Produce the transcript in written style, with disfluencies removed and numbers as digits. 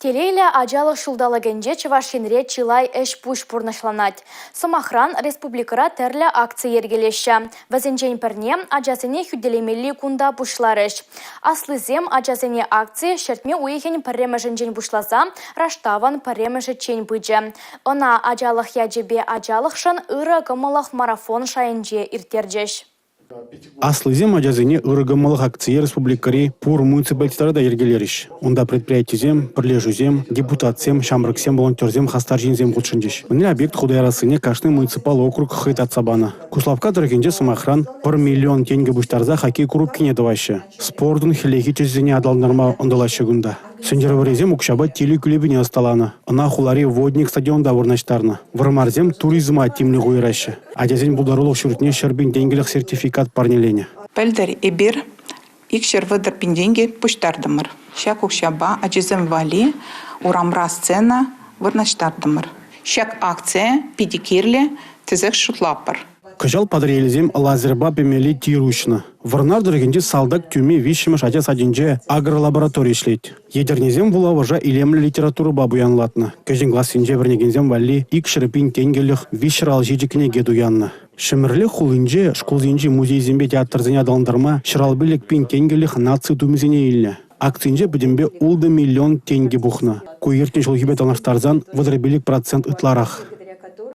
Телейлӗ ачалӑх ҫулталӑкӗнче Чӑваш Енре чылай ӗҫ-пуҫ пурнӑҫланать. Сӑмахран, республикӑра тӗрлӗ акци йӗркелеҫҫӗ. Вӗсенчен пӗрне ачасене хӳтӗлемелли кунта пуҫларӗҫ. Аслисем ачасене акци ҫӗртме уйӑхӗн пӗрремӗшӗнчен пуҫласа раштавӑн пӗрремӗшӗччен пычӗ. Ӑна ачалӑх ячӗпе ачалӑхшӑн ырӑ кӑмӑллӑх марафон шайӗнче ирттерчӗҫ. Аслисем ачасене ырӑ кӑмӑллӑх акцие республикӑри пур муниципалитетра та йӗркелерӗҫ. Унта предприятисем, пӗрлешӳсем, депутатсем, ҫамрӑксем, волонтерсем, хастар ҫынсем хутшӑнчӗҫ. Мӗнле объект хута ярассине кашни муниципаллӑ округ хӑй татса панӑ. Куславкка тӑрӑхӗнче, сӑмахран, пӗр миллион тенкӗ пуҫтарса хоккей курупкине тӑваҫҫӗ. Спортӑн хӗллехи тӗсӗсене аталантарма ӑнтӑлаҫҫӗ кунта. Сӗнтӗрвӑррисем укҫапа тилӗ кӳлепине ӑсталанӑ. Ӑна хулари «Водник» стадионта вырнаҫтарнӑ. Вӑрмарсем туризма тимлӗх уйӑраҫҫӗ. Ачасен пултарулӑх ҫуртне 100 000 тенкӗлӗх сертификат парнеленӗ. Пӗлтӗр эпир 230 пин тенкӗ пуҫтартӑмӑр. Ҫак укҫапа ачасем валли урамра сцена вырнаҫтартӑмӑр. Ҫак акцие питӗ кирлӗ тесех шутлатпӑр. Кӑҫал Патӑрьелсем лазерпа пемелли тир уҫнӑ. Вӑрнар тӑрӑхӗнчи салтак тӳми виҫҫӗмӗш ача садӗнче агролаборатори ӗҫлет. Етӗрнесем вулавӑша илемлӗ литературӑпа пуянлатнӑ. Кӗҫӗн классенче вӗренекенсем валли 200 пин тенкӗлӗх 357 кӗнеке туяннӑ. Ҫӗмӗрле хулинче шкулсенчи музейсемпе театрсене аталантарма 155 пин тенкӗлӗх наци тумӗсене илнӗ. Акцинче пӗтӗмпе 6 миллион тенкӗ пухнӑ. Ку иртнӗ ҫулхипе танлаштарсан 35 процент ытларах.